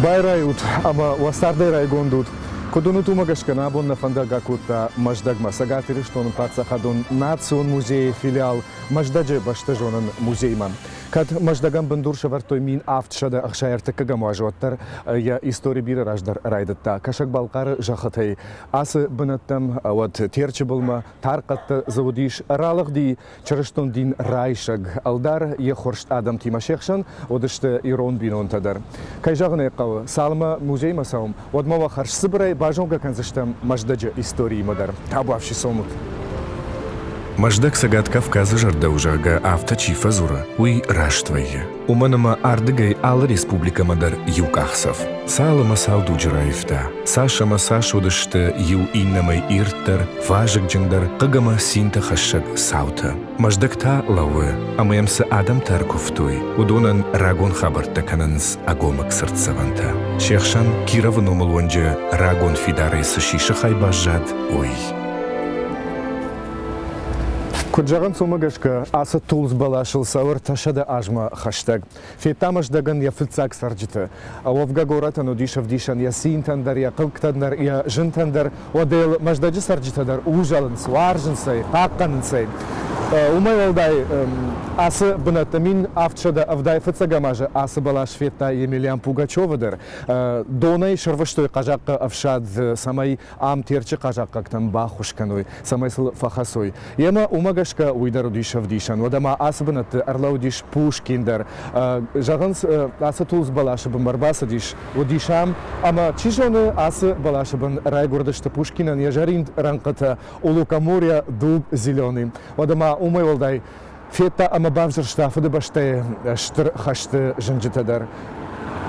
Байрайут ӕмӕ уӕ цардӕй райгонд ут. Куыд уынут, уымӕ гӕсгӕ нӕ абон нӕ фӕндаг акодта Мӕздӕгмӕ, Цӕгат Ирыстоны паддзахадон национ музейы филиал Мӕздӕджы бӕстӕзонӕн музеймӕ. Кӕд Мӕздӕгӕн бындур сӕвӕрдтой 1763 азы, уӕддӕр йӕ истори бирӕ раздӕр райдыдта. Кӕсӕг-Балхъары зӕххытӕй ацы бынӕттӕм, уӕд Терчы былмӕ, тархъӕдты дзы уыдис, ралыгъди чырыстон дин райсӕг ӕлдар йе ххуырст адӕмтимӕ се хсӕн уыдысты ирон бинонтӕ дӕр. Кӕй зӕгъын ӕй хъӕуы, цалынмӕ музеймӕ цӕуӕм, уӕдмӕ уӕ хӕрзцыбырӕй базонгӕ кӕндзыстӕм Мӕздӕджы историимӕ дӕр. Табуафси цомут! Мӕздӕг Цӕгат Кавказы зӕрдӕ у, зӕгъгӕ, афтӕ чи фӕдзуры, уый раст вӕййы. Уымӕн ӕмӕ ардыгӕй алы республикӕмӕ дӕр иу къахдзӕф. Цал ӕмӕ цал дуджы раивта, цас ӕмӕ цас уыдысты иу иннӕмӕй ирддӕр, вазыгджындӕр, хъыг ӕмӕ цинтӕ хӕссӕг цаутӕ. Мӕздӕг та лӕууы, ӕмӕ йӕм цы адӕмтӕ ӕркуывтой, уыдонӕн рагон хабӕрттӕ кӕнынц ӕгомыг цыртдзӕвӕнтӕ. Се хсӕн Кировы номыл уынджы рагон фидарӕй цы сисы хай баззад, уый. Куыд зӕгъынц, уымӕ гӕсгӕ ацы тулдз бӕласыл цӕуы 300 азмӕ хӕстӕг. Федта Мӕздӕгӕн йӕ фыццаг цӕрджыты. Уӕвгӕ горӕтӕн уыдис ӕвдисӕн йӕ цинтӕн дӕр, йӕ хъыгтӕн дӕр, йӕ зынтӕн дӕр. Уӕдӕ йыл Мӕздӕджы цӕрджытӕ дӕр узӕлынц, уарзынц ӕй, хъахъхъӕнынц ӕй. Уымӕй уӕлдай ацы бынӕтты 1770 фыццӕгӕм азы ацы бӕлас федта Емельян Пугачевы дӕр. Донӕй сӕрвыстой хъазахъхъы ӕфсад, цӕмӕй ам Терчы хъазахъхъӕгтӕн баххуыс кӕной, цӕмӕй сыл фӕхӕцой. Емӕ уымӕ гӕсгӕ уый дӕр уыдис ӕвдисӕн. Уӕдӕ ма ацы бынӕтты ӕрлӕууыдис Пушкин дӕр. Зӕгъынц, ацы тулдз бӕласы бынмӕ ӕрбацыдис, уыдис ам, ӕмӕ, чи зоны, ацы бӕласы бын райгуырдысты Пушкинӕн йӕ зӕринд рӕнхъытӕ «У лукоморья дуб зеленый». Уӕдӕ ма уымӕй уӕлдай федта ӕмӕ бавзӕрста Фыдыбӕстӕйы Стыр хӕсты зынджытӕ дӕр.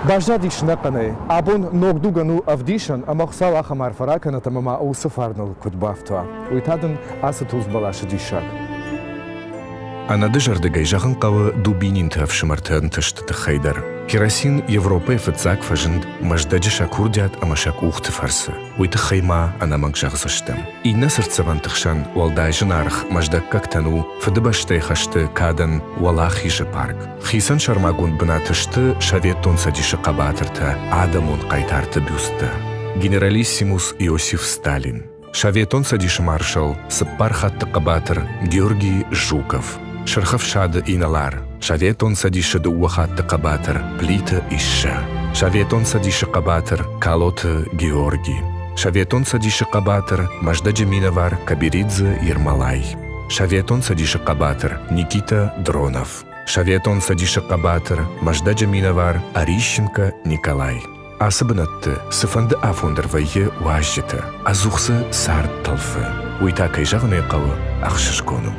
Баззадис ӕнӕхъӕнӕй. Абон ног дугӕн у ӕвдисӕн, ӕмӕ Хуыцау ахӕм арфӕ ракӕнӕт ӕмӕ ма уыцы фарныл куыд бафтуа. Уый та дын ацы тулдз бӕласы диссаг. Ӕнӕдызӕрдыгӕй зӕгъын хъӕуы Дубининты ӕфсымӕрты ӕнтысты тыххӕй дӕр. Керосин Европӕйы фыццаг фӕзынд Мӕздӕджы сӕ курдиат ӕмӕ сӕ къухты фӕрцы. Уый тыххӕй ма ӕнӕмӕнг зӕгъдзыстӕм. Иннӕ цыртдзӕвӕнты хсӕн уӕлдай зынаргъ мӕздӕггӕгтӕн у Фыдыбӕстӕйы хӕсты кадӕн Уӕлахизы парк. Хицӕн сӕрмагонд бынаты сты Советон Цӕдисы хъӕбатыртӕ, адӕмон хъайтарты бюсттӕ. Генералиссимус Иосиф Сталин, Советон Цӕдисы маршал, цыппар хатты хъӕбатыр Георгий Жуков, Сырх Ӕфсады инӕлар, Советон Цӕдисы дыууӕ хатты хъӕбатыр Плиты Иссӕ, Советон Цӕдисы хъӕбатыр Калоты Георги, Советон Цӕдисы хъӕбатыр Мӕздӕджы минӕвар Каберидзе Ермолай, Советон Цӕдисы хъӕбатыр Никита Дронов, Советон Цӕдисы хъӕбатыр Мӕздӕджы минӕвар Орищенко Николай. Ацы бынӕтты цыфӕнды афон дӕр вӕййы уазджытӕ, ӕдзух дзы цард тӕлфы. Уый та, кӕй зӕгъын ӕй хъӕуы, ӕхсызгон у.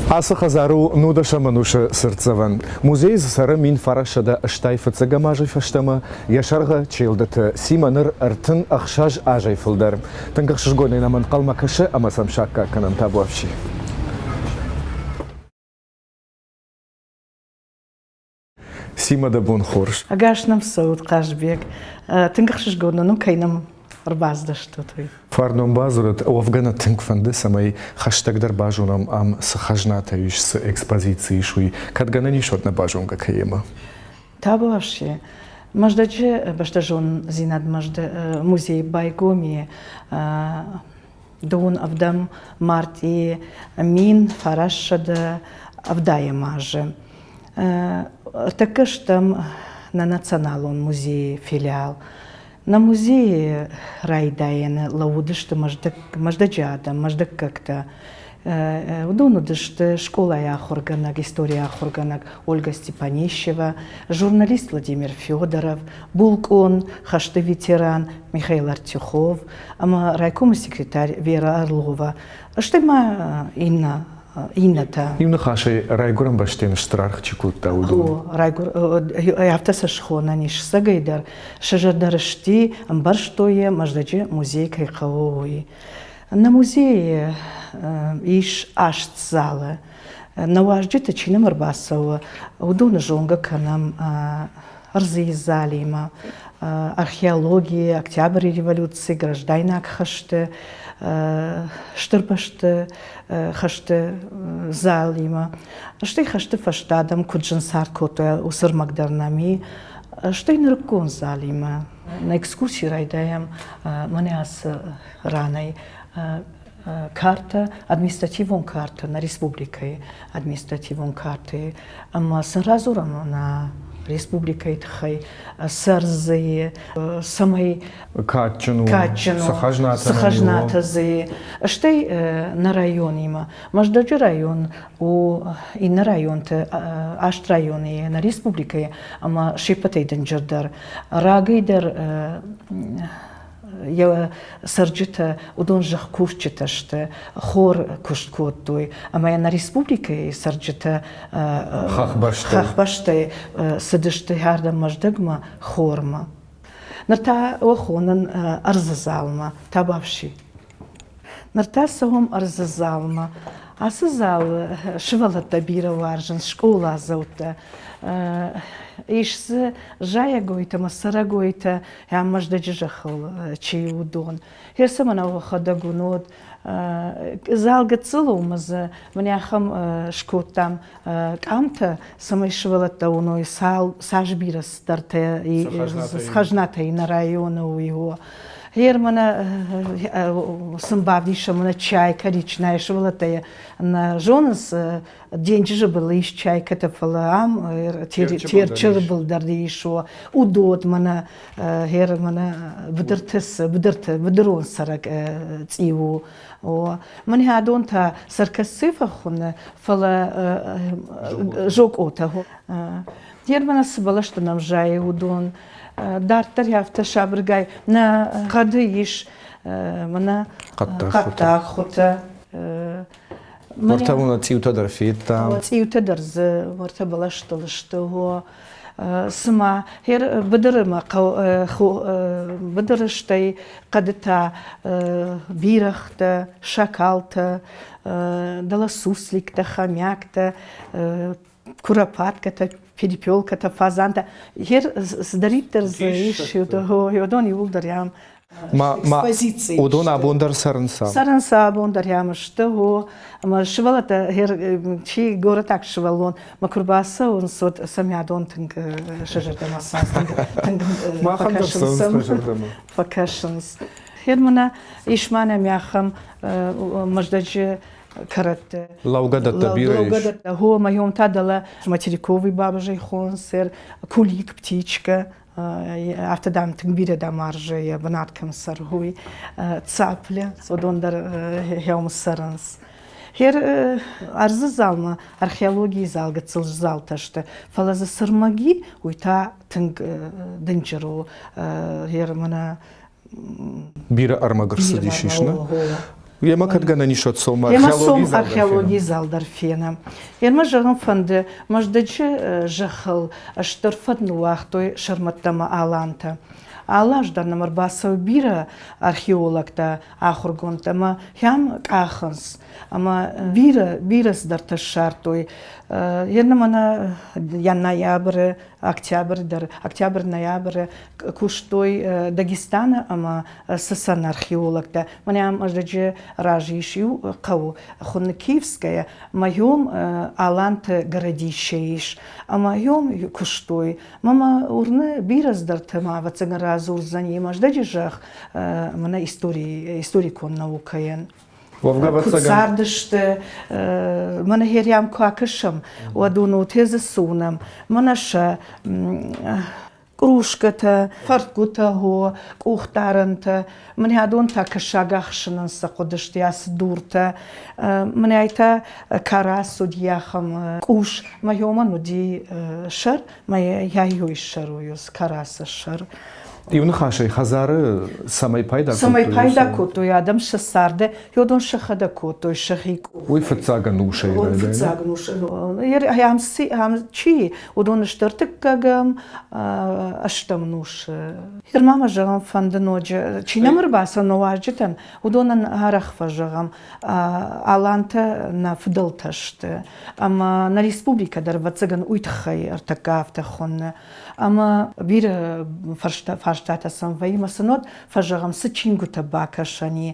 Ацы хӕдзар у нудӕсӕм ӕнусы цыртдзӕвӕн. Музейы дзы цӕры 1980 фыццӕгӕм азӕй фӕстӕмӕ. Йӕ сӕргъы Челдыты Симӕ ныр 36 азӕй фылдӕр. Тынг ӕхсызгонӕй нӕм ӕнхъӕлмӕ кӕсы ӕмӕ сӕм саккаг кӕнӕм табуафси. Симӕ, дӕ бон хорз. Ӕгас нӕм цӕут, Хъазбег. Тынг ӕхсызгон нын у, кӕй нӕм ӕрбаздӕхтут, уый. Фарнон бадзурӕд, уӕвгӕ нӕ тынг фӕнды, цӕмӕй хӕстӕгдӕр базонӕм, ам цы хӕзнатӕ ис, цы экспозици ис, уый. Кӕд гӕнӕн ис, уӕд нӕ базонгӕ кӕемӕ. Табуафси. Мӕздӕджы бӕстӕзондзинад музей байгоми дыууын ӕвдӕм мартъи 1970 азы. Ӕртӕккӕ стӕм нӕ националон музейы филиал. Нӕ музейы райдайӕны лӕууыдысты Мӕздӕджы адӕм, мӕздӕггӕгтӕ. Уыдон уыдысты скъолайы ахуыргӕнӕг, историйы ахуыргӕнӕг Ольга Степанищева, журналист Владимир Федоров, булкъон, хӕсты ветеран Михаил Артюхов ӕмӕ райкомы секретарь Вера Орлова, стӕй ма иннӕ иннӕтӕ. Иу ныхасӕй, райгуырӕн бӕстӕйӕн стыр аргъ чи кодта, уыдон. Райгуыр, афтӕ сӕ схонӕн ис сӕгӕй дӕр. Сӕ зӕрдӕ рысти, ӕмбӕрстой йӕ, Мӕздӕджы музей кӕй хъӕуы, уый. Нӕ музейы ис аст залы. Нӕ уазджыты чи нӕм ӕрбацӕуы, уыдоны зонгӕ кӕнӕм ӕрдзы залимӕ, археологийы, Октябры революци, граждайнаг хӕсты. Стыр бӕсты хӕсты залимӕ. Стӕй хӕсты фӕстӕ адӕм куыд зын цард кодтой, уыцы ӕрмӕг дӕр нӕм и. Стӕй нырыккон залимӕ. Нӕ экскурси райдайӕм мӕнӕ ацы ранӕй. Картӕ, административон картӕ, нӕ республикӕйы административон картӕйы. Ӕмӕ сын радзурӕм нӕ республикӕйы тыххӕй, цӕрдзы, цӕмӕй кадджын у, кадджын у, цы хӕзнатӕ дзы Стӕй нӕ районимӕ. Мӕздӕджы район у иннӕ районты, аст районы нӕ республикӕйы ӕмӕ се ппӕтӕй дынджырдӕр. Рагӕй дӕр йӕ цӕрджытӕ, уыдон зӕхкусджытӕ сты, хор куыст кодтой. Ӕмӕ нӕ республикӕйы цӕрджытӕ хӕхбӕстӕй цыдысты ардӕм Мӕздӕгмӕ хормӕ. Ныр та уӕ хонын ӕрдзы залмӕ, Табафси. Ныр та цӕуӕм ӕрдзы залмӕ. Ацы залы сывӕллӕттӕ бирӕ уарзынц, скъоладзаутӕ. Ис дзы зайӕгойтӕ ӕмӕ цӕрӕгойтӕ, ӕмӕ Мӕздӕджы зӕххыл чи у, уыдон. Хесы мӕнӕ уӕхӕдӕг уынут. Зал гыццыл у ӕмӕ дзы мӕнӕ ахӕм скодтам къамтӕ, цӕмӕй сывӕллӕттӕ уыной, цас бирӕ цыдӕртӕ хӕзнатӕ нӕ районы, уый у. Гъер мӕнӕ сын бавдисӕм мӕнӕ чайка речная сывӕллӕттӕ нӕ зонынц, денджызы был ис чайкӕтӕ, фӕлӕ ам Терчы был дӕр ис, удот мӕнӕ гъер мӕнӕ быдырты быдырты быдырон цӕрӕг цъиу у. Мӕнӕ адон та сӕркӕсци фӕхуыны, фӕлӕ зокъотӕ. Гъер мӕнӕ цы бӕлӕсты нӕм зайы, уыдон дарддӕр афтӕ сабыргай нӕ хъӕды ис мӕнӕ хъӕддаг хуытӕ. Уӕртӕ уын цъиутӕ дӕр федтам. Цъиутӕ дӕр дзы уӕртӕ бӕлӕстыл сты. Цыма быдыры ма быдыры стӕй хъӕды та бирӕгътӕ, шакалтӕ, дӕлӕ сусликтӕ, хомяктӕ, куропаткӕтӕ, перепелкӕтӕ, фазантӕ. Гъер цыдӕриддӕр дзы ис, уыдон иууылдӕр ам экспозици. Уыдон абон дӕр цӕрынц ам? Цӕрынц абон дӕр ам сты, о. Ӕмӕ сывӕллӕттӕ, чи горӕтаг сывӕллон, мӕ куы рбацӕуынц, уӕд сӕм адон тынг сӕ зӕрдӕмӕ цӕуынц, тынг фӕкӕсынц. Фӕкӕсынц. Гъер мӕнӕ ис ма нӕм ахӕм Мӕздӕджы кӕрӕтты. Лӕугӕдӕттӕ бирӕ ис. Лӕугӕдӕттӕ, хо, мӕ та дӕлӕ материковый бабызӕй хонсер, кулик, птичка, афтӕ дам тынг бирӕ дам уарзы йӕ бынат кӕм цӕры, цапля, уыдон дӕр хӕум цӕрынц. Хер ӕрдзы залмӕ археологийы зал гыццыл залтӕ сты, фӕлӕ дзы цырмӕги, уый та тынг дынджыр у. Хер мӕнӕ Бирӕ ӕрмӕг ӕрцыдис ис, нӕ? Йемӕ кӕд гӕнӕн ис, уӕд сом археологийы зал археологийы зал дӕр фенӕм. Йемӕ зӕгъын фӕнды, Мӕздӕджы зӕххыл стыр фӕд ныууагътой сӕрмӕттӕ ӕмӕ алантӕ. Алы аз дӕр нӕм ӕрбацӕуы бирӕ археологтӕ, ахуыргондтӕ ӕмӕ хӕм къахынц. Ӕмӕ бирӕ, бирӕ цыдӕртӕ ссардтой. Йе мӕнӕ ноябры, октябры дӕр, октябрь-ноябры куыстой Дагестаны ӕмӕ Цӕцӕны археологтӕ. Мӕнӕ ам ӕрӕджы раз ис иу хъӕу, хуыны Киевская, ӕмӕ йом Аланты городище ис. Ӕмӕ йом куыстой. Мӕ мӕ уырны, бирӕ цыдӕртӕ ма, ӕвӕццӕгӕн, радзурдзӕни Мӕздӕджы зӕхх мӕнӕ историкон наукӕйӕн. Уӕвгӕ, Куыд цардысты, мӕнӕ херям куы акӕсӕм, уӕд уын дзы цы уынӕм, мӕнӕ сӕ Кружкӕтӕ, фӕрдгуытӕ, хо, къухдарӕнтӕ. Мӕнӕ адон та кӕсаг ӕхсынӕн сӕ хъуыдысты ацы дуртӕ. Мӕнӕ та карас уыди ахӕм къус. Мӕ уымӕн уыди сӕр, мӕ йӕ сӕр уый карасы сӕр. Иу ныхасӕй, хӕдзары цӕмӕй пайда кодтой? Цӕмӕй пайда кодтой адӕм сӕ царды, уыдон сӕхӕдӕг кодтой сӕхи къухӕй. Уый фыццаг ӕнусӕй райдайы. Фыццаг ӕнусы. Ам чи? Уыдон сты ӕртыккӕгӕм, ӕстӕм ӕнусы. Ма мӕ зӕгъын фӕнды ноджы, чи нӕм ӕрбацӕуы нӕ уазджытӕн, уыдонӕн арӕх фӕзӕгъӕм, алантӕ нӕ фыдӕлтӕ сты. Ӕмӕ нӕ республикӕ дӕр, ӕвӕццӕгӕн, уый тыххӕй ӕртӕккӕ афтӕ хуыны. Ӕмӕ бирӕ фарстатӕ. фарстатӕ сӕм вӕййы ӕмӕ сын уӕд фӕзӕгъӕм, цы чингуытӕ бакӕсӕн и,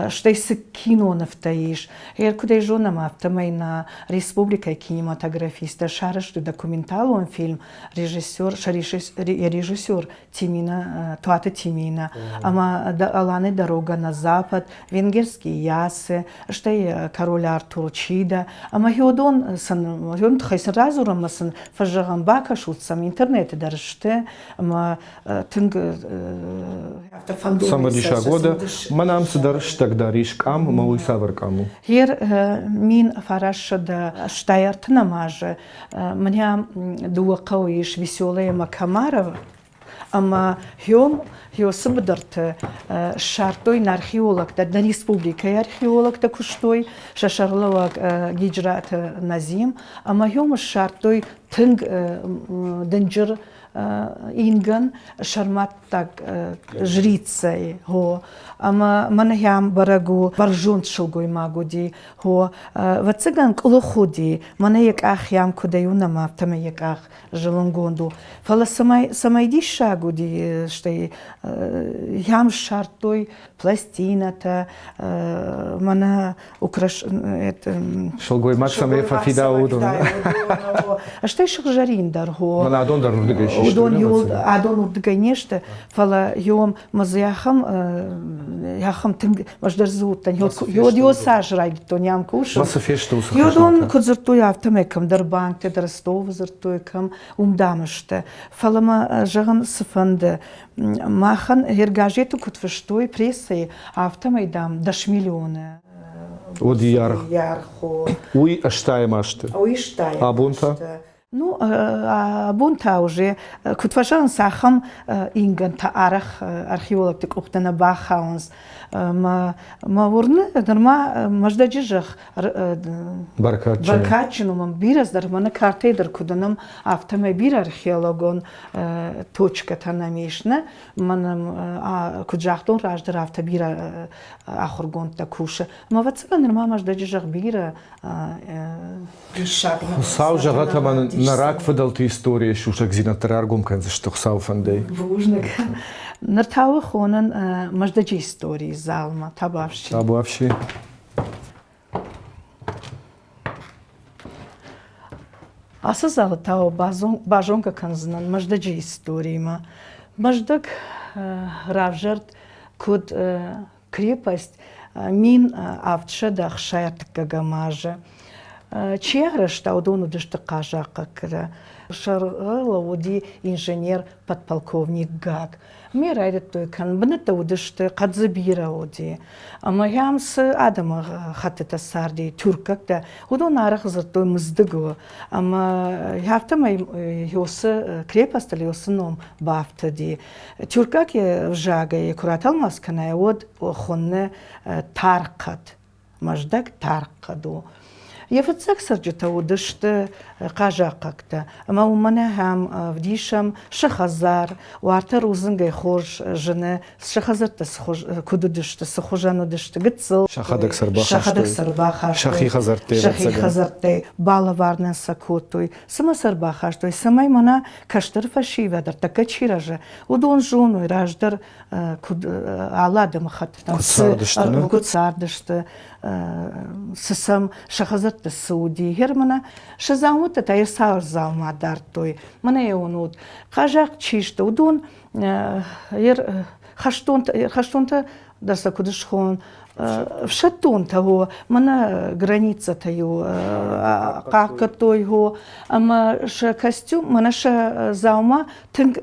стӕй цы кинонывтӕ ис. Гъер куыдӕй зонӕм, афтӕмӕй нӕ республикӕйы кинематографисттӕ сарӕзтой документалон фильм режиссер, йӕ режиссер Тимина, Туаты Тимина ӕмӕ Аланы дорога на запад, венгерские ясы, стӕй король Артур Чида ӕмӕ хиодон сын хион тыххӕй сын радзурӕм ӕмӕ сын фӕзӕгъӕм, бакӕсут сӕм интернеты дӕр сты ӕмӕ тынг афтӕ фӕндон. Цымыдисаг уӕдӕ мӕн ам цыдӕр стӕгдар ис къам ӕмӕ уый цавӕр къам у? Гъер 1933 азы Мӕнӕ дыууӕ хъӕуы ис Веселая ӕмӕ Комарово. Ӕмӕ Хём Хёсы быдырты ссардтой нӕ археологтӕ, нӕ республикӕйы археологтӕ куыстой, сӕ сӕргълӕууӕг Гиджраты Назим. Ӕмӕ Хёмы ссардтой тынг дынджыр ингӕн сӕрмӕттаг жрицӕй. Хо. Ӕмӕ мӕнӕ хӕм бӕрӕг у, бӕрзонд сылгоймаг уыди. Хо, ӕвӕццӕгӕн, къуылых уыди, мӕнӕ йӕ къах йӕм куыдӕй уынӕм, афтӕмӕй йӕ къах зылынгонд у. Фӕлӕ цӕмӕй, цӕмӕй диссаг уыди, стӕй йӕм ссардтой пластинӕтӕ, мӕнӕ украш... Сылгоймаг цӕмӕй фӕфидауы уыдон. Стӕй сыгъзӕрин дӕр, хо. Мӕнӕ адон дӕр уырдыгӕй систой. Уыдон адон уырдыгӕй не сты, фӕлӕ йом мӕ ахӕм ахӕм тынг ӕз дӕр дзы уыдтӕн йод цас райдыдтон йӕм кусын цы фесты уыцы йодон куыд дзырдтой афтӕмӕй кӕмдӕр банкты дӕр Ростовы дзырдтой кӕм уым дам сты фӕлӕ мӕ зӕгъын цы фӕнды махӕн газеты куыд фыстой прессӕйы афтӕмӕй дам 10 миллионы уыди аргъ уый ӕстайӕм азты уый ӕстайӕм абон та Ну, абон та уже, куыд фӕзӕгъынц, ахӕм ингӕнтӕ арӕх археологты къухты нӕ бахауынц. Мӕ, мӕ уырны, нырма Мӕздӕджы зӕхх бӕркадджын у, бирӕ дӕр мӕнӕ картӕй дӕр куыд уынӕм, афтӕмӕй бирӕ археологон точкӕтӕ нӕм ис. Нӕ, мӕнӕ куыд загътон раздӕр, афтӕ бирӕ ахуыргондтӕ кусы. Ӕмӕ ӕвӕццӕгӕн нырма Мӕздӕджы зӕхх бирӕ Хуыцау зӕгъӕт ӕмӕ нӕ рагфыдӕлты историйы сусӕгдзинӕдтӕ раргом кӕндзысты Хуыцауы фӕндӕй. Бузныг. Ныр та уый хонын Мӕздӕджы историйы залмӕ. Табуафси. Табуафси. Ацы залы та базонгӕ кӕндзынӕн Мӕздӕджы историимӕ. Мӕздӕг равзӕрд куыд крепость 1760 азы. Чи арӕзта, уыдон уыдысты хъазахъхъӕгтӕ. Сӕргъы уыди инженер подполковник Гаг. Ме райдыдтой кӕнын. Бынӕттӕ уыдысты, хъӕд дзы бирӕ уыди. Ӕмӕ йӕм цы адӕмы хӕттытӕ царди, тюркӕгтӕ, уыдон арӕх дзырдтой мыздыгыл. Ӕмӕ афтӕмӕй Йосы крепостыл Йосы ном бафтыди. Тюркаг ӕвзагӕй куы ратӕлмац кӕнай, уӕд хуынны тархъӕд, Мӕздӕг тархъӕд у. Йӕ фыццаг цӕрджытӕ уыдысты хъазахъхъӕгтӕ, ӕмӕ уымӕн ахӕм ӕвдисӕм сӕ хӕдзар, уартӕ рудзынгӕй хорз зыны, сӕ хӕдзӕрттӕ куыд уыдысты, цы хуызӕн уыдысты, гыццыл. Сӕхӕдӕг сӕ ӕрбахастой. Сӕхӕдӕг сӕ ӕрбахастой. Сӕхи хӕдзӕрттӕй. Сӕхи хӕдзӕрттӕй балӕвар нын сӕ кодтой. Цымӕ сӕ ӕрбахастой, цӕмӕй мӕнӕ кӕстӕр фӕсивӕд ӕртӕккӕ чи рӕзы, уыдон зоной раздӕр куыд алы адӕмыхӕттытӕм куыд цардысты, цы сӕм сӕ хӕдзӕртты цы уыди. Гъер мӕнӕ сӕ дзаумӕттӕ та йӕ цавӕр дзаума дардтой, мӕнӕ йӕ уынут. Хъазахъ чи сты, уыдон хӕстонтӕ дӕр сӕ куыд схон, ӕфсӕддонтӕ хо, мӕнӕ границӕтӕ-иу хъахъхъӕдтой хо, ӕмӕ сӕ костюм, мӕнӕ сӕ дзаума тынг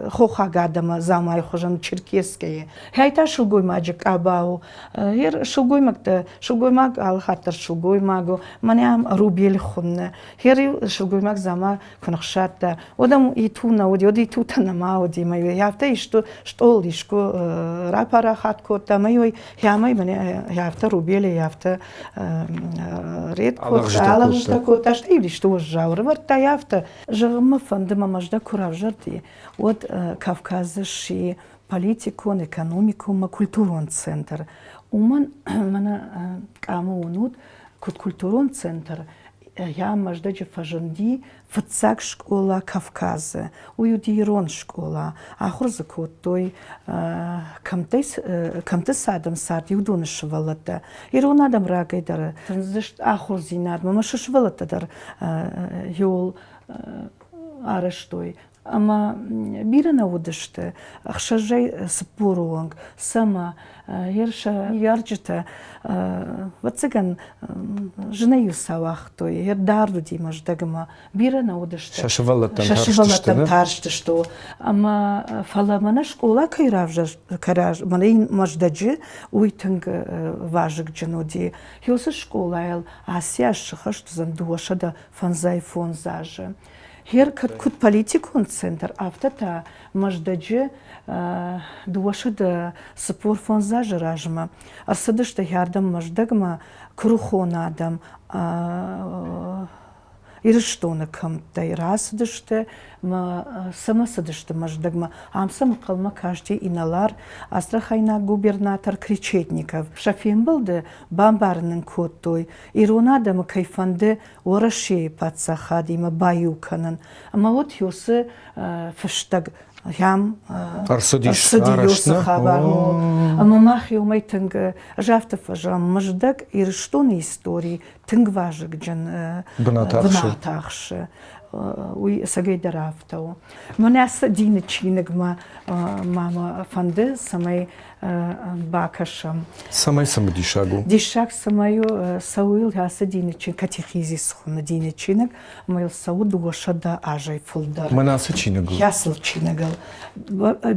хохаг адӕмы дзаумайы хуызӕн черкескӕйы. Хӕй та сылгоймаджы къаба у. Ер сылгоймӕгтӕ, сылгоймаг алы хатт дӕр сылгоймаг у. Мӕнӕ ам рубель хуынны. Хер-иу сылгоймаг дзаума куы ныхсадта, уӕд ӕм иту нӕ уыди, уӕд итутӕ нӕма уыди, ӕмӕ афтӕ исты стъол искуы рапарахат кодта, ӕмӕ хӕмӕй мӕнӕ афтӕ рубелӕй афтӕ ред кодта, алӕгъзтӕ кодта, стӕй исты уӕззау ӕрӕвӕрдта афтӕ. Зӕгъын мӕ фӕнды, мӕ Мӕздӕг куы равзӕрди, уӕд Кавказы сси политикон, экономикон ӕмӕ культурон центр. Уымӕн мӕнӕ къамы уынут, куыд культурон центр. Йӕ Мӕздӕджы фӕзынди фыццаг скъола Кавказы. Уый уыди ирон скъола. Ахуыр дзы кодтой кӕмттӕй кӕмтты цы адӕм царди, уыдоны сывӕллӕттӕ. Ирон адӕм рагӕй дӕр тындзыст ахуырдзинадмӕ ӕмӕ сӕ сывӕллӕттӕ дӕр иуыл арӕзтой. Ӕмӕ бирӕ нӕ уыдысты, ӕхсӕзӕй цыппоры онг, цӕмӕ йе сӕ ныййарджытӕ, ӕвӕццӕгӕн, зынӕй-иу сӕ уагътой, йе дард уыди Мӕздӕгмӕ, бирӕ нӕ уыдысты. Сӕ сывӕллӕттӕн Сӕ сывӕллӕттӕн тарстысты. Ӕмӕ фӕлӕ мӕнӕ скъола кӕй равзӕрст, мӕнӕ Мӕздӕджы, уый тынг вазыгджын уыди. Уыцы скъолайыл ацы аз сыхӕст уыдзӕн 255 азы. Гъер кӕд куыд политикон центр, афтӕ та Мӕздӕджы 245 азы размӕ ӕрцыдысты хӕрдӕм Мӕздӕгмӕ куырыхон адӕм Ирыстоны кӕмттӕй рацыдысты мӕ цӕмӕ цыдысты Мӕздӕгмӕ. Ам сӕм ӕнхъӕлмӕ касти инӕлар, астрахайнаг губернатор Кречетников. Сӕ фембӕлды бамбарын ын кодтой, ирон адӕмы кӕй фӕнды Уӕрӕсейы паддзахадимӕ баиу кӕнын. Ӕмӕ уӕд уыцы фыстӕг ӕм ӕрцыди уыцы хабар. Ӕмӕ мах иумӕ тынг, ӕз афтӕ фӕзӕгъӕм, Мӕздӕг Ирыстоны истори тынг вазыгджын бынат ахсы. Уый ӕцӕгӕйдӕр афтӕ у. Мӕнӕ цы дины чиныгмӕ ма мӕ фӕнды, цӕмӕй бакӕсӕм. Цӕмӕй цымыдисаг у? Диссаг цӕмӕй у, цӕуыл ацы дины чиныг, катехизис хуыны дины чиныг, ӕмӕ йыл цӕуы 200 азӕй фылдӕр. Мӕнӕ ацы чиныгыл? Ацы чиныгыл.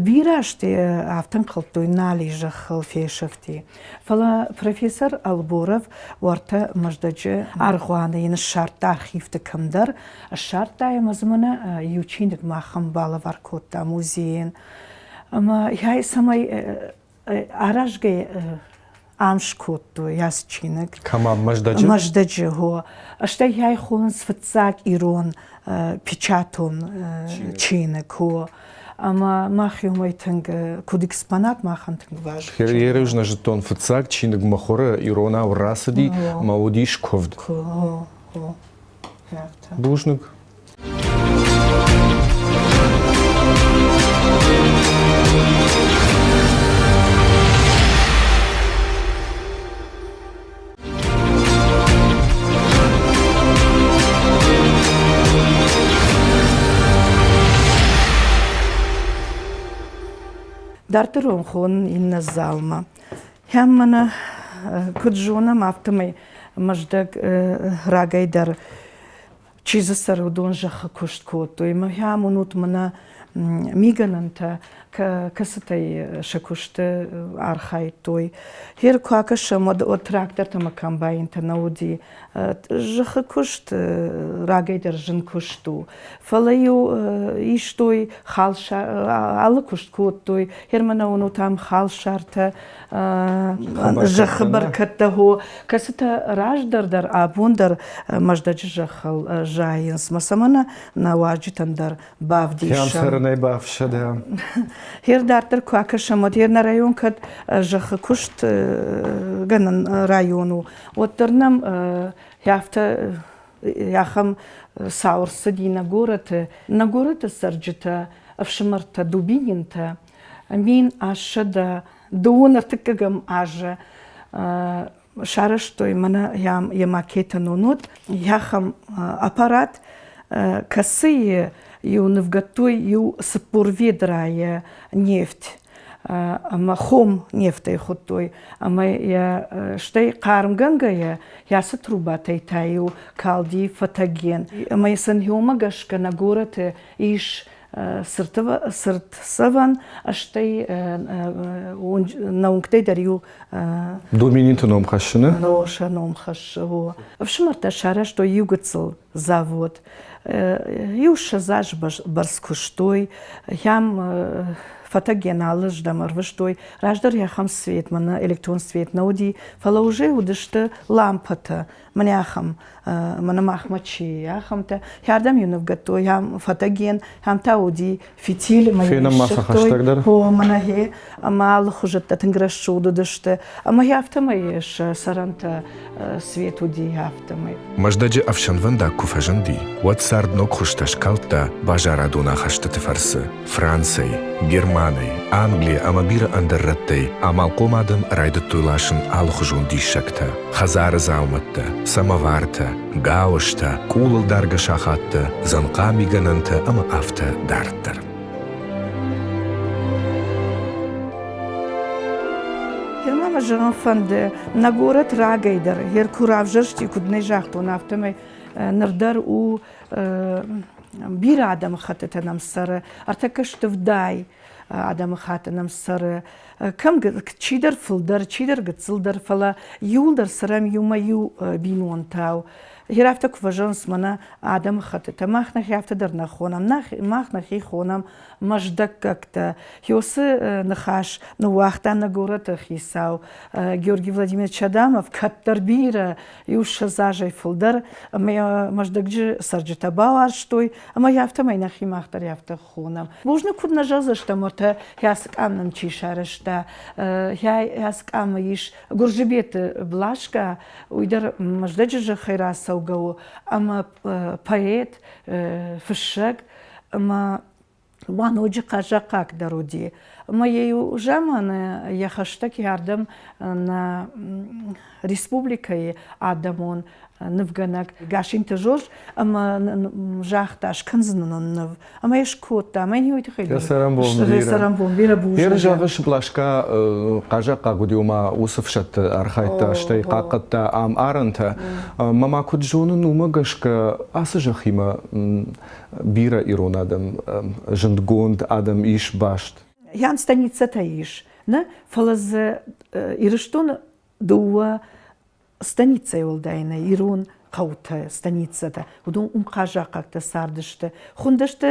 Бирӕ азты афтӕ ӕнхъӕлдтой, нал и зӕххыл фесӕфти. Фӕлӕ профессор Алборов уӕртӕ Мӕздӕджы аргъуаны йын ссардта архивты кӕмдӕр, ссардта ӕмӕ дзы мӕнӕ иу чиныг махӕн балӕвар кодта музейӕн. Ӕмӕ йӕ цӕмӕй аразгӕ ам скодтой ацы чиныг. Кӕм ам, Мӕздӕджы? Мӕздӕджы, хо. Стӕй йӕ хонынц фыццаг ирон печатон чиныг, хо. Ӕмӕ мах иумӕ тынг, куыд экспонат, махӕн тынг важно. Ерыз нӕ зыдтон, фыццаг чиныг мыхуыры иронау рацыди ӕмӕ уыдис куывд. Бузныг. Дарддӕр уын хонын иннӕ залмӕ. Хӕм мӕнӕ куыд зонӕм, афтӕмӕй Мӕздӕг рагӕй дӕр чи дзы цӕры, уыдон зӕххы куыст кодтой. Ӕмӕ амонут мӕнӕ мигӕнӕнтӕ, кӕцытӕй сӕ куысты архайдтой. Гъер куы акӕсӕм, уӕд трактортӕ ӕмӕ комбайнтӕ нӕ уыди. Зӕххы куыст рагӕй дӕр зын куыст у. Фӕлӕ-иу истой халсар, алы куыст кодтой. Гъер мӕнӕ уынут ам халсартӕ, зӕххы бӕркӕдтӕ хо, кӕцытӕ раздӕр дӕр, абон дӕр Мӕздӕджы зӕххыл зайынц. Мӕ цӕмӕн нӕ уазджытӕн дӕр бавдисӕм. Цӕрынӕй бафсӕдӕм. Гъер дарддӕр куы акӕсӕм, уӕд гъер нӕ район кӕд зӕххы куыст гӕнӕн район у, уӕддӕр нӕм афтӕ ахӕм цау ӕрцыди нӕ горӕты. Нӕ горӕты цӕрджытӕ, ӕфсымӕртӕ Дубининтӕ 1800 дыууын ӕртыккӕгӕм азы сарӕзтой мӕнӕ йӕ макеты нонот ахӕм аппарат, кӕцыйы иу нывгӕдтой иу 40 ведрайы нефть ӕмӕ хом нефтӕй хуыдтой ӕмӕ йӕ стӕй хъармгӕнгӕйӕ йӕ ацы трубатӕй та-иу калди фӕтӕген. Ӕмӕ сын уымӕ гӕсгӕ нӕ горӕты ис цыртдзӕвӕн, стӕй нӕ уынгтӕй дӕр иу Домининты ном хӕссыны? Сӕ ном хӕссы, о. Ӕфсымӕртӕ сарӕзтой иу гыццыл завод. Иу ссӕдз азы бӕрц куыстой. Йӕм. Фӕтӕген алы здӕм ӕрвыстой. Раздӕр ахӕм свет, мӕнӕ электрон свет нӕ уыди, фӕлӕ уже уыдысты лампӕтӕ. Мӕнӕ ахӕм, мӕнӕ махмӕ чи, ахӕмтӕ. Хӕрдӕм-иу нывгӕдтой, ам фӕтӕген, ам та уыди фитиль, ӕмӕ Фенӕм ма сӕ хӕстӕгдӕр. О, мӕнӕ гъе, ӕмӕ алыхуызӕттӕ тынг рӕсугъд уыдысты. Ӕмӕ афтӕмӕй сӕ цӕрӕнтӕ свет уыди афтӕмӕй. Мӕздӕджы ӕфсӕнвӕндаг куы фӕзынди, уӕд цард ног хуызтӕ скалдта базарадон ахӕстыты фӕрцы. Францӕй, Германӕй, Английӕ ӕмӕ бирӕ ӕндӕр рӕттӕй амалхъом адӕм райдыдтой ласын алыхуызон диссӕгтӕ, хӕдзары дзаумӕттӕ, самовартӕ, гауызтӕ, къулыл даргӕ сахаттӕ, дзӕнхъа мигӕнӕнтӕ ӕмӕ афтӕ дарддӕр. Ма мӕ зӕгъын фӕнды, нӕ горӕт рагӕй дӕр, йе куы равзӕрсти, куыд нӕ загътон, афтӕмӕй ныр дӕр у бирӕ адӕмыхӕттытӕ нӕм цӕры, ӕртӕккӕ стывдӕй адӕмыхатт нӕм цӕры. Кӕм чидӕр фылдӕр, чидӕр гыццылдӕр, фӕлӕ иуылдӕр цӕрӕм иумӕ иу бинонтау. Гъер афтӕ куы фӕзӕгъынц мӕнӕ адӕмыхӕттытӕ, мах нӕхи афтӕ дӕр нӕ хонӕм, мах нӕхи хонӕм мӕздӕггӕгтӕ. Уыцы ныхас ныууагъта нӕ горӕты хицау Георгий Владимирович Адамов, кӕддӕр бирӕ иу 20 азӕй фылдӕр ӕмӕ Мӕздӕгджы цӕрджытӕ бауарзтой, ӕмӕ йӕ афтӕмӕй нӕхи мах дӕр афтӕ хонӕм. Бузныг куыд нӕ зӕгъдзыстӕм, уӕртӕ ацы къам нын чи сарӕзта, ацы къамы ис Гуырджыбеты Блашка, уый дӕр Мӕздӕджы зӕххӕй рацӕугӕ у, ӕмӕ поэт, фыссӕг, ӕмӕ Уа ноджы хъазахъхъаг дӕр уыди. Ӕмӕ йӕ иу заманы йӕ хӕстӕг ардӕм нӕ республикӕйы адӕмон нывгӕнӕг Гасинты Жорж ӕмӕ загъта, скӕндзынӕн ныв. Ӕмӕ йӕ скодта. Ӕмӕ йын уый тыххӕй Йӕ цӕрӕнбон бирӕ. Цӕрӕнбон бирӕ бузныг. Йе зӕгъыс, Блашка хъазахъхъаг уыди, ома уыцы фсӕдты архайдта, стӕй хъахъхъӕдта ам арӕнтӕ. Мӕ ма куыд зонын, уымӕ гӕсгӕ ацы зӕххимӕ бирӕ ирон адӕм, зындгонд адӕм ис баст. Йӕм станицӕтӕ ис, нӕ, фӕлӕ дзы Ирыстоны дыууӕ станицӕйы уӕлдай нӕ ирон хъӕутӕ, станицӕтӕ, уыдон уым хъазахъхъӕгтӕ цардысты. Хуындысты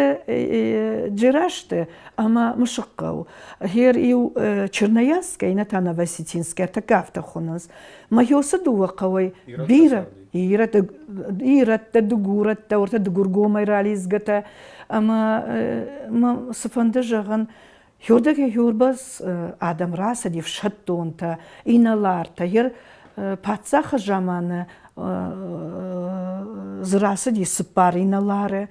Джерасты ӕмӕ Мысыхъхъӕу. Гъер иу Черноярская, иннӕ та Новосетинская, ӕртӕккӕ афтӕ хуынынц. Мӕ уыцы дыууӕ хъӕуӕй бирӕ ирӕттӕ, дыгурӕттӕ, уӕртӕ дыгургомӕй ралидзгӕтӕ ӕмӕ мӕ цыфӕнды зӕгъын, Хёрдӕгӕй хёрбӕс адӕм рацыди фсӕддонтӕ, инӕлартӕ. Ер паддзахы заманы дзы рацыди цыппар инӕлары,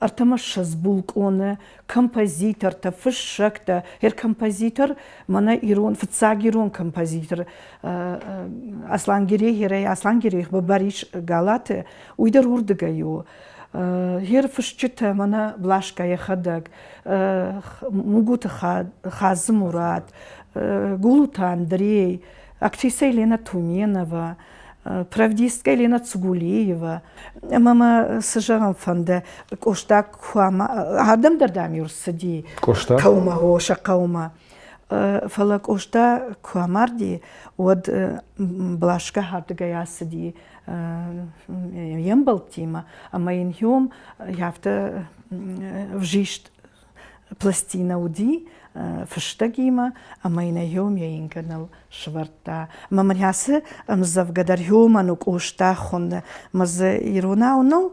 ӕртӕмӕ ссӕдз булкъоны, композитортӕ, фыссӕгтӕ. Ер композитор мӕнӕ ирон, фыццаг ирон композитор Аслангерей, Аслангерей Борис Галаты, уый дӕр уырдыгӕй у. Йе рфысджытӕ мӕнӕ Блашка йӕхӕдӕг, Мугуты Хадзымурат, Гулуты Андрей, актрисӕ Елена Туменова, правдисткӕ Елена Цугулиева. Ӕмӕ мӕ цы зӕгъын фӕнды, Къоста куы ардӕм дӕр дам-иу рцыди. Къоста? Хъӕумӕ, о, сӕ хъӕумӕ. Фӕлӕ Къоста куы амарди, уӕд Блашка ардыгӕй ацыди йе мбӕлттимӕ ӕмӕ йын йом афтӕ взист пластинӕ уыди фыстӕгимӕ ӕмӕ йын ӕй йом йӕ ингӕныл сӕвӕрдта. Ӕмӕ мын ацы ӕмдзӕвгӕ дӕр йомӕн у Къоста хуыны. Мӕ дзы иронау нӕу,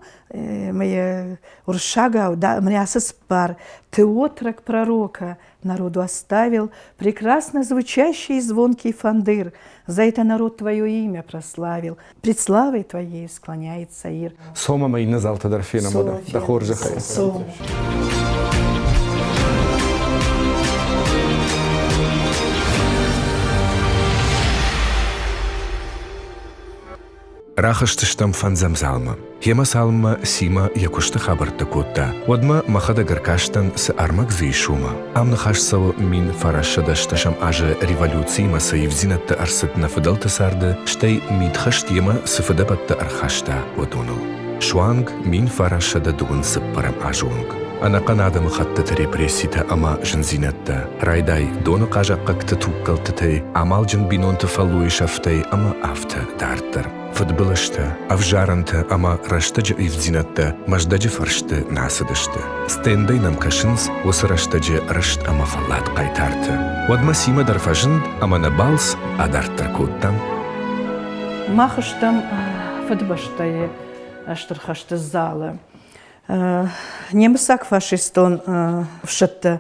мӕ йӕ уырыссагау мын ацы цыппар «Ты отрок пророка, Народу оставил прекрасно звучащий и звонкий фандыр. За это народ твое имя прославил. Пред славой твоей склоняется Ир. Цом ӕмӕ иннӕ залтӕ дӕр фенӕм уӕдӕ, дӕ хорзӕхӕй. Цом. Рахызтыстӕм фӕндзӕм залмӕ. Йемӕ цалынмӕ Симӕ йӕ куысты хабӕрттӕ кодта, уӕдмӕ мӕхӕдӕг ӕркастӕн, цы ӕрмӕг дзы ис, уымӕ. Ам ныхас цӕуы 1910 азы революциимӕ цы ивддзинӕдтӕ ӕрцыд нӕ фыдӕлты царды, стӕй мидхӕст йемӕ цы фыдӕбӕттӕ ӕрхаста, уыдоныл. Суанг 1924 азы онг. ӕнӕхъӕн адӕмыхӕттыты репресситӕ ӕмӕ зындзинӕдтӕ. Райдай доны хъазахъхъӕгты тугкӕлдтытӕй, амалджын бинонты фӕллойы сӕфтӕй ӕмӕ афтӕ дарддӕр. Фыдбылызтӕ, ӕвзарӕнтӕ ӕмӕ рӕстӕджы ивддзинӕдтӕ Мӕздӕджы фӕрсты нӕ цыдысты. Стендӕй нӕм кӕсынц уыцы рӕстӕджы рыст ӕмӕ фӕллад хъайтартӕ. Уӕдмӕ Симӕ дӕр фӕзынд ӕмӕ нӕ балц адарддӕр кодтам. Мах стӕм Фыдыбӕстӕйы Стыр хӕсты залы. Немыцаг фашистон ӕфсӕдтӕ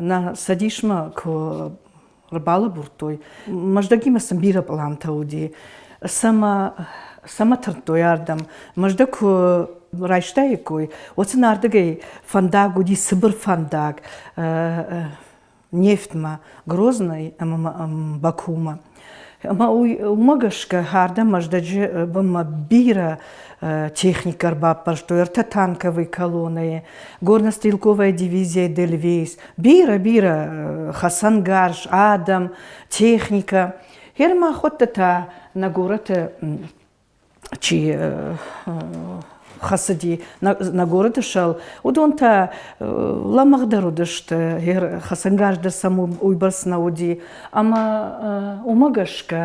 нӕ цӕдисмӕ куы ӕрбалӕбурдтой, Мӕздӕгимӕ сын бирӕ пълантӕ уыди, цӕмӕ, цӕмӕ тырдтой ардӕм. Мӕздӕг куы райстаиккой, уӕд сын ардыгӕй фӕндаг уыди цыбыр фӕндаг нефтмӕ, Грозный ӕмӕ Бакумӕ. Ӕмӕ уымӕ гӕсгӕ ардӕм Мӕздӕджы бынмӕ бирӕ техникӕ ӕрбаппӕрстой, ӕртӕ танковый колоннӕйы, горнострелковая дивизия Дельвейс, бирӕ-бирӕ хӕцӕнгарз, адӕм, техникӕ. Гъер махуӕттӕ та нӕ горӕты чи хӕцыди нӕ горӕты сӕл, уыдон та лӕмӕгъдӕр уыдысты, хӕцӕнгарз дӕр сӕм уыйбӕрц нӕ уыди. Ӕмӕ уымӕ гӕсгӕ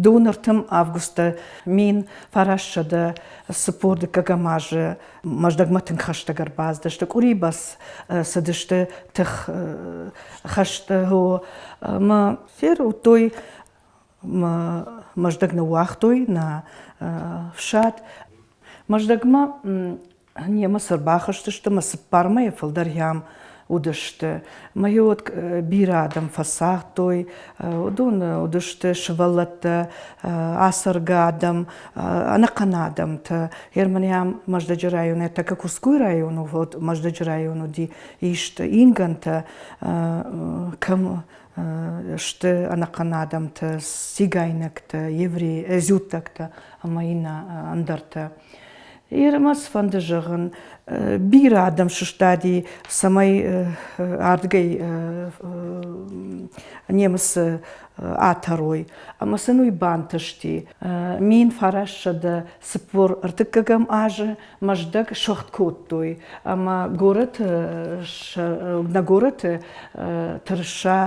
Дыууын ӕртӕм августы 1942 азы Мӕздӕгмӕ тынг хӕстӕг ӕрбацыдысты, къуырийы бӕрц цыдысты тых хӕсты ӕмӕ ферудтой Мӕздӕг ныууагътой нӕ фсад. Мӕздӕгмӕ немыц ӕрбахызтысты ӕмӕ цыппар мӕйы фылдӕр йӕм уыдысты. Мӕ уӕд бирӕ адӕм фӕцагътой, уыдон уыдысты сывӕллӕттӕ, ацӕргӕ адӕм, ӕнӕхъӕн адӕмтӕ. Германийӕ Мӕздӕджы районӕй тӕккӕ Курскуйы район уыд, Мӕздӕджы район уыди ист ингӕнтӕ, кӕм сты ӕнӕхъӕн адӕмтӕ, цигайнӕгтӕ, еврей, дзуттӕгтӕ ӕмӕ иннӕ ӕндӕртӕ. Ирмӕ цыфӕнды зӕгъын, бирӕ адӕм сыстади, цӕмӕй ардыгӕй немыцы атӕрой. Ӕмӕ сын уый бантысти. 1943 азы Мӕздӕг сыгъд кодтой ӕмӕ горӕты нӕ горӕты тырыса,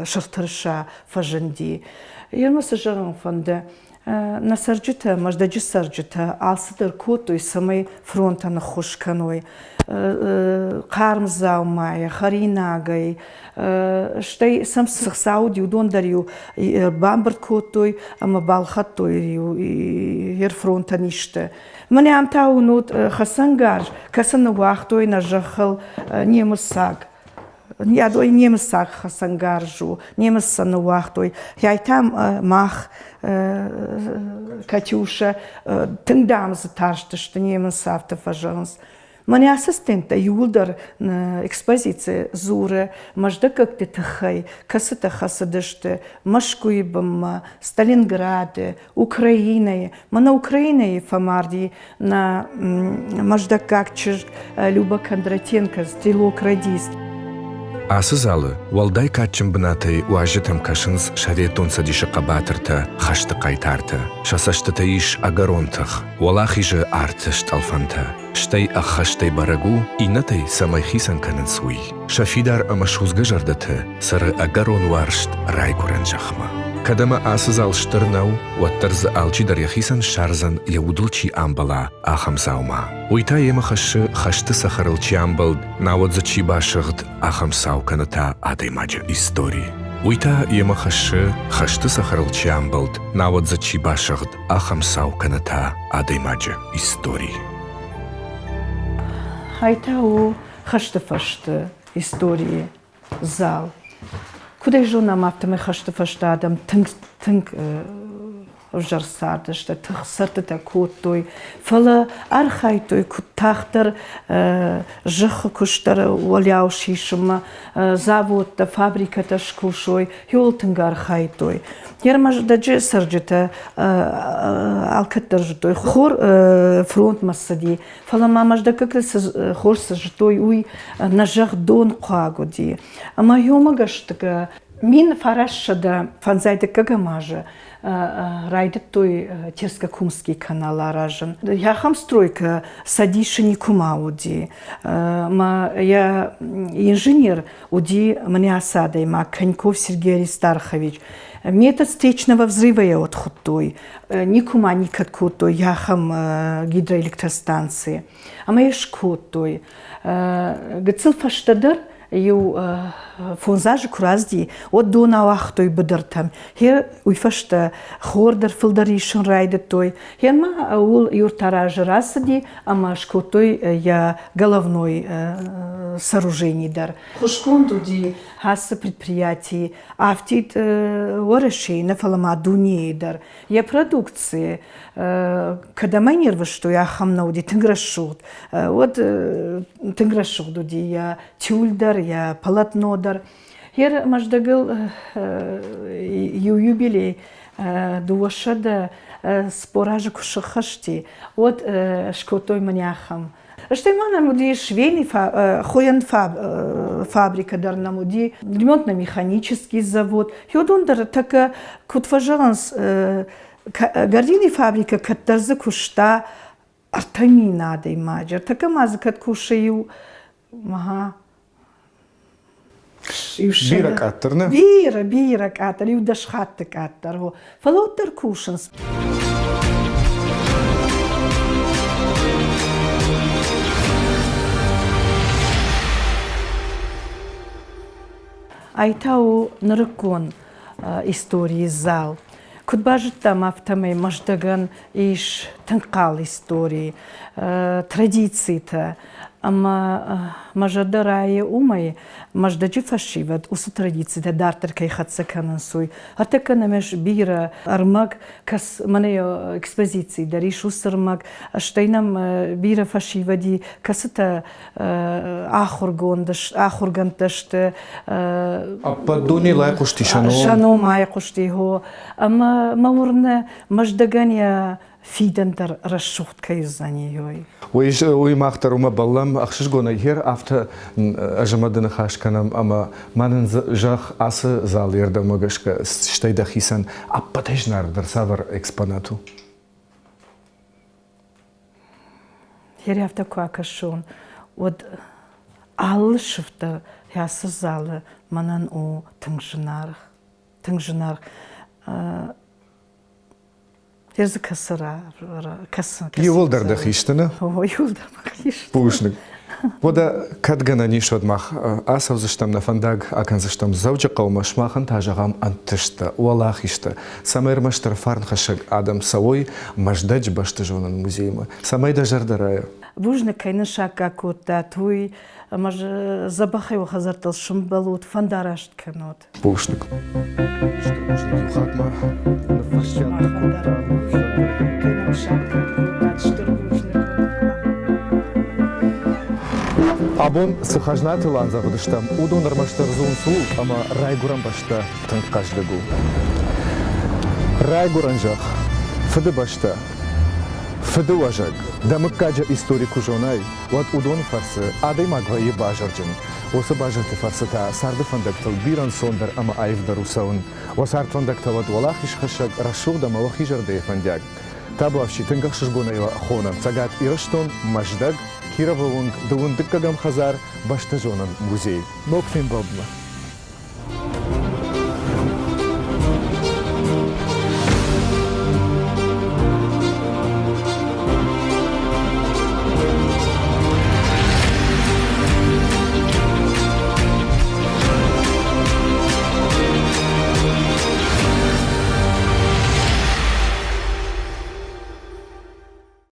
сырх тырыса фӕзынди. Йемӕ цы зӕгъын фӕнды, Нӕ цӕрджытӕ, Мӕздӕджы цӕрджытӕ алцыдӕр кодтой, цӕмӕй фронтӕн ӕххуыс кӕной. Хъарм дзаумайӕ, хӕринагӕй, стӕй сӕм цы хца уыди, уыдон дӕр-иу бамбырд кодтой ӕмӕ балхӕдтой-иу фронтӕн исты. Мӕнӕ ам та уынут хӕцӕнгарз, кӕцы ныууагътой нӕ зӕххыл немыцаг. Ядой немыцаг хӕцӕнгарз у, немыц сӕ ныууагътой. Хӕй та мах, Катюша, тынг дам дзы тарстысты немыц афтӕ фӕзӕгъынц. Мӕнӕ ацы стендтӕ иууылдӕр экспозици дзуры мӕздӕггӕгты тыххӕй, кӕцытӕ хӕцыдысты Мӕскуыйы бынмӕ, Сталинграды, Украинӕйы. Мӕнӕ Украинӕйы фӕмарди нӕ мӕздӕггаг чызг Люба Кондратенко, стрелок-радист. Ацы залы уӕлдай кадджын бынатӕй уазджытӕм кӕсынц Советон Цӕдисы хъӕбатыртӕ, хӕсты хъайтартӕ. Сӕ цӕстыты ис ӕгӕрон тых, уӕлахизы арты стъӕлфӕнтӕ. Стӕй ӕххӕстӕй бӕрӕг у, иннӕтӕй цӕмӕй хицӕн кӕнынц, уый. Сӕ фидар ӕмӕ судзгӕ зӕрдӕты цӕры ӕгӕрон уарзт райгуырӕн зӕхмӕ. Кӕд ӕмӕ ацы зал стыр нӕу, уӕддӕр дзы алчидӕр йӕхицӕн ссардзӕн, йӕ удыл чи амбӕла, ахӕм дзаума. Уый та йемӕ хӕссы, хӕсты цӕхӕрыл чи амбӕлд, науӕд дзы чи басыгъд, ахӕм цау кӕнӕ та адӕймаджы истори. Уый та йемӕ хӕссы, хӕсты цӕхӕрыл чи амбӕлд, науӕд дзы чи басыгъд, ахӕм цау кӕнӕ та адӕймаджы истори. Ай та у хӕсты фӕсты историйы зал. Куыд ӕй зонӕм, афтӕмӕй хӕсты фӕстӕ адӕм тынг тынг ӕвзӕр цардысты, тых цӕрдтытӕ кодтой, фӕлӕ архайдтой, куыд тагъддӕр зӕххы куыст дӕр уӕлиау сисынмӕ, заводтӕ, фабрикӕтӕ скусой, иуыл тынг архайдтой. Ермӕздӕджы цӕрджытӕ алкӕддӕр зыдтой, хор фронтмӕ цыди, Фӕлӕ ма мӕздӕггӕгтӕ цы хорз цы зыдтой, уый нӕ зӕгъ дон хъуаг уыди. Ӕмӕ уымӕ гӕсгӕ. 1905 дыккӕгӕм азы райдыдтой Терско-Кумский канал аразын. Ахӕм стройкӕ Цӕдисы никуыма уыди. Мӕ йӕ инженер уыди мӕнӕ ацы адӕймаг Коньков Сергей Аристархович. Метод встречного взрыва йӕ уӕд хуыдтой. Никуыма никӕд кодтой ахӕм гидроэлектростанци. Ӕмӕ йӕ скодтой. Гыццыл фӕстӕдӕр иу фондз азы куы рацыди, уӕд дон ауагътой быдыртӕм. Гъе уый фӕстӕ хор дӕр фылдӕр исын райдыдтой. Гъе ма ууыл иу ӕртӕ азы рацыди ӕмӕ скодтой йӕ головной сооружени дӕр. Хуысгонд уыди ацы предприятийы афтид Уӕрӕсейы нӕ, фӕлӕ ма дунейы дӕр. Йӕ продукци кӕдӕм ӕй не рвыстой, ахӕм нӕ уыди, тынг рӕсугъд. Уӕд тынг рӕсугъд уыди йӕ тюль дӕр, йӕ полотно дӕр. Йе Мӕздӕгыл иу юбилей 240 азы куы сыххӕсти, уӕд скодтой мӕнӕ ахӕм. Стӕй ма нӕм уыди швейный хуыйӕн фабрикӕ дӕр нӕм уыди, ремонтно-механический завод. Уыдон дӕр тӕккӕ, куыд фӕзӕгъынц, гардины фабрикӕ кӕддӕр дзы куыста 3000 адӕймаджы. Тӕккӕ ма дзы кӕд кусы иу, ага, Бирӕ къаддӕр, нӕ? Бирӕ, бирӕ къаддӕр, иу дӕс хатты къаддӕр. Фӕлӕ уӕддӕр кусынц. Ай та у нырыккон историйы зал. Куыд базыдтам, афтӕмӕй Мӕздӕгӕн ис тынг хъал истори, традицитӕ. Ӕмӕ мӕ зӕрдӕ райы уымӕй, Мӕздӕджы фӕсивӕд уыцы традицитӕ дарддӕр кӕй хӕццӕ кӕнынц, уый. Ӕртӕккӕ нӕм ис бирӕ ӕрмӕг, кӕс, мӕнӕ экспозицийы дӕр ис уыцы ӕрмӕг, стӕй нӕм бирӕ фӕсивӕд и, кӕцытӕ ахуыргонд, ахуыргӕндтӕ сты. Ӕппӕт дунейыл айхъуысти сӕ ном. Сӕ ном айхъуысти, хо. Ӕмӕ мӕ уырны, Мӕздӕгӕн йӕ фидӕн дӕр рӕсугъд кӕй уыдзӕни, уый. Уый, уый мах дӕр уымӕ бӕллӕм ӕхсызгонӕй гъер афтӕ ӕз ӕмӕ ды ныхас кӕнӕм ӕмӕ ма нын зӕгъ ацы залы ӕрдӕммӕ гӕсгӕ стӕй дӕхицӕн ӕппӕтӕй зынаргъдӕр цавӕр экспонат у? Гъер афтӕ куы акӕсон, уӕд алы сыф дӕр ацы залы мӕнӕн у тынг зынаргъ. Тынг зынаргъ. Дзы кӕсы кӕсы. Иууылдӕр дӕхи сты, нӕ? О, иууылдӕр мӕхи сты. Бузныг. Уӕдӕ кӕд гӕнӕн ис, уӕд мах ацӕудзыстӕм нӕ фӕндаг, акӕндзыстӕм Дзӕуджыхъӕумӕ, сымахӕн та зӕгъӕм ӕнтысттӕ, уӕлахизтӕ, цӕмӕй ӕрмӕстдӕр фарнхӕссӕг адӕм цӕуой Мӕздӕджы бӕстызонӕн музеймӕ, цӕмӕй дӕ зӕрдӕ райа. Бузныг, кӕй нын саккаг кодтат, уый ӕмӕ дзӕбӕхӕй уӕ хӕдзӕрттыл сымбӕлут, фӕндараст кӕнут. Бузныг. Стыр бузныг иу хатт ма ныффӕстиат кодта. Абон цы хӕзнатыл андзӕвыдыстӕм, уыдон ӕрмӕстдӕр дзурынц ууыл, ӕмӕ райгуырӕн бӕстӕ тынг хъӕздыг у. Райгуырӕн зӕхх, Фыдыбӕстӕ, Фыдыуӕзӕг, дӕ мыггаджы истори куы зонай, уӕд уыдоны фӕрцы адӕймаг вӕййы базырджын. Уыцы базырты фӕрцы та царды фӕндӕгтыл бирӕ ӕнцондӕр ӕмӕ аивдӕр у цӕуын. Уӕ цардвӕндӕгтӕ уӕд уӕлахизхӕссӕг, рӕсугъд ӕмӕ уӕхи зӕрдӕйы фӕндиаг. Табуафси тынг ӕхсызгонӕй уӕ хонӕм Цӕгат Ирыстон, Мӕздӕг, Кировы уынг, дыууын дыккӕгӕм хӕдзар, бӕстӕзонӕн музей. Ног фембӕлдмӕ!